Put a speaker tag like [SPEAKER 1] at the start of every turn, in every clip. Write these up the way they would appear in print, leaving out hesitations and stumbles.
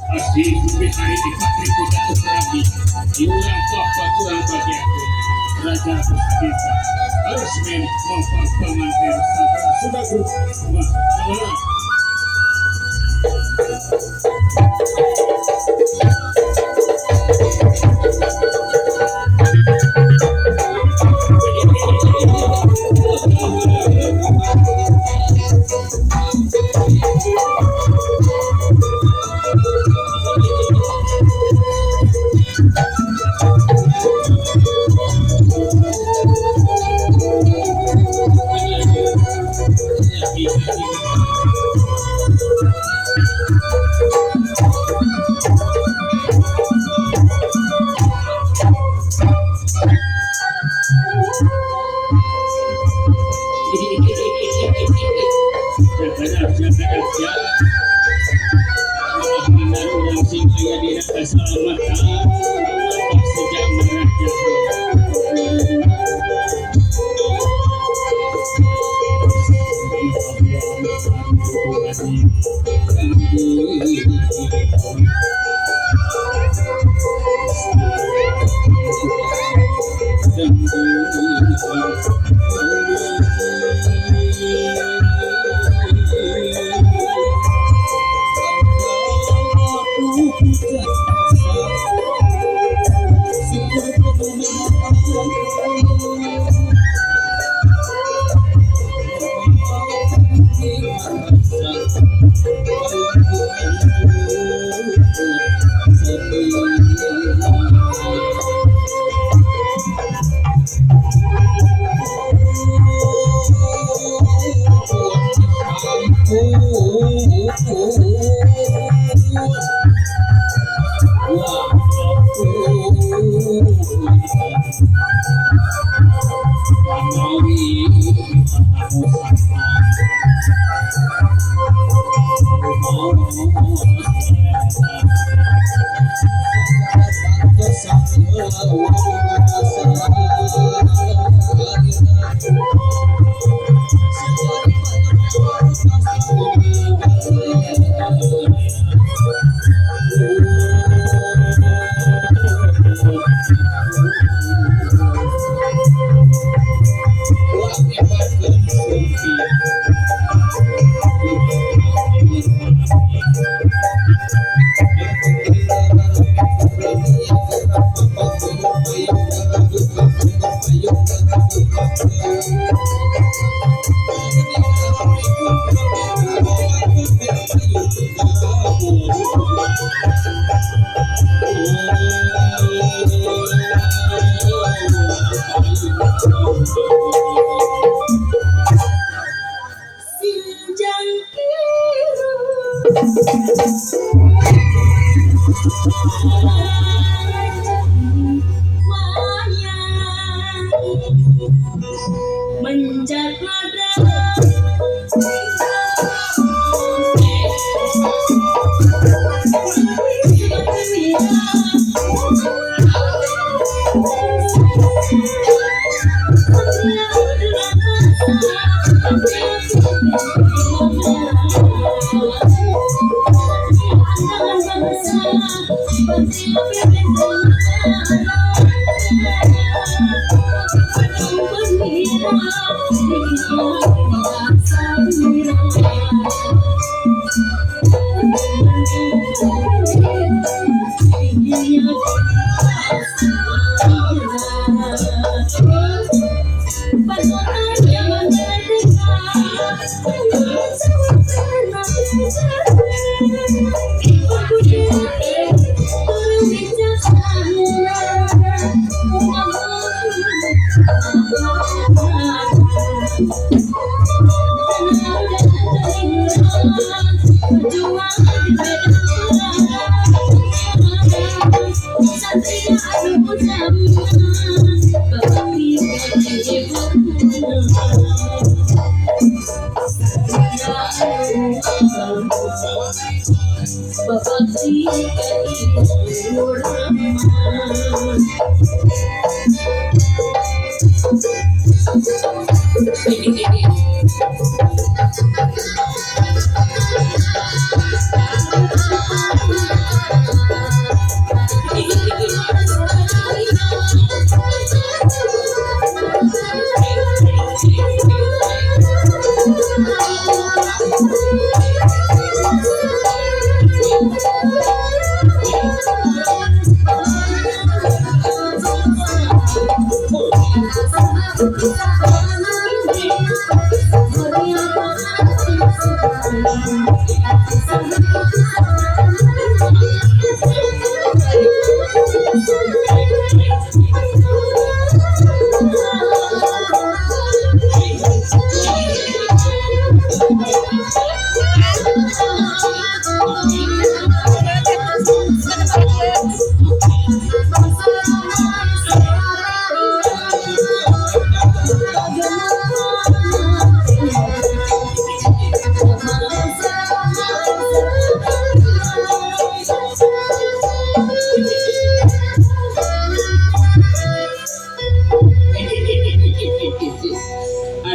[SPEAKER 1] Asih hari di Patri Puja Prabi diulang kurang bagi aku Raja Puspita harus main mempang pengantin sudah grup mah.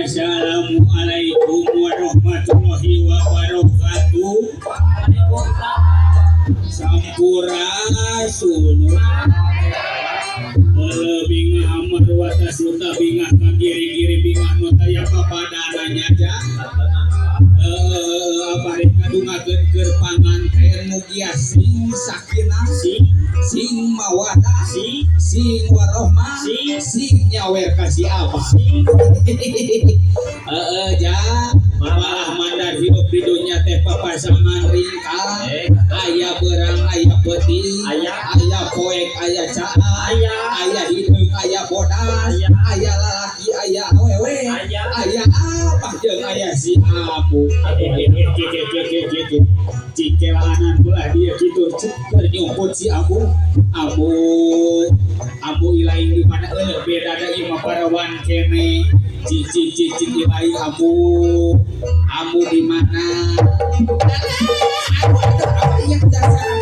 [SPEAKER 1] Assalamualaikum warahmatullahi wabarakatuh. Sampurasun. Bingah amar watasuta bingah ka kiri-kiri bingah nu taya papadananya ja. Bari ngadungakeun keur panganten mugia sing sakinah sing sing mawadah sing sing warohmah sing sing nyawer ka si abah. Heeh ja, malah mandar hidup di dunya teh papasangan ringkah, aya beurang aya peuting, aya poek aya caah, aya hideung aya bodas, aya lalaki aya awewe, aya abah jeung aya si ambu. Cikelanan belah dia kitu keur nyumput si ambu. Ambu ambu ilaing di mana eueuh beda da ieu mah parawan kene. Cik cik cik cik ilaing ambu ambu di mana? Aduh aduh apa yang dasar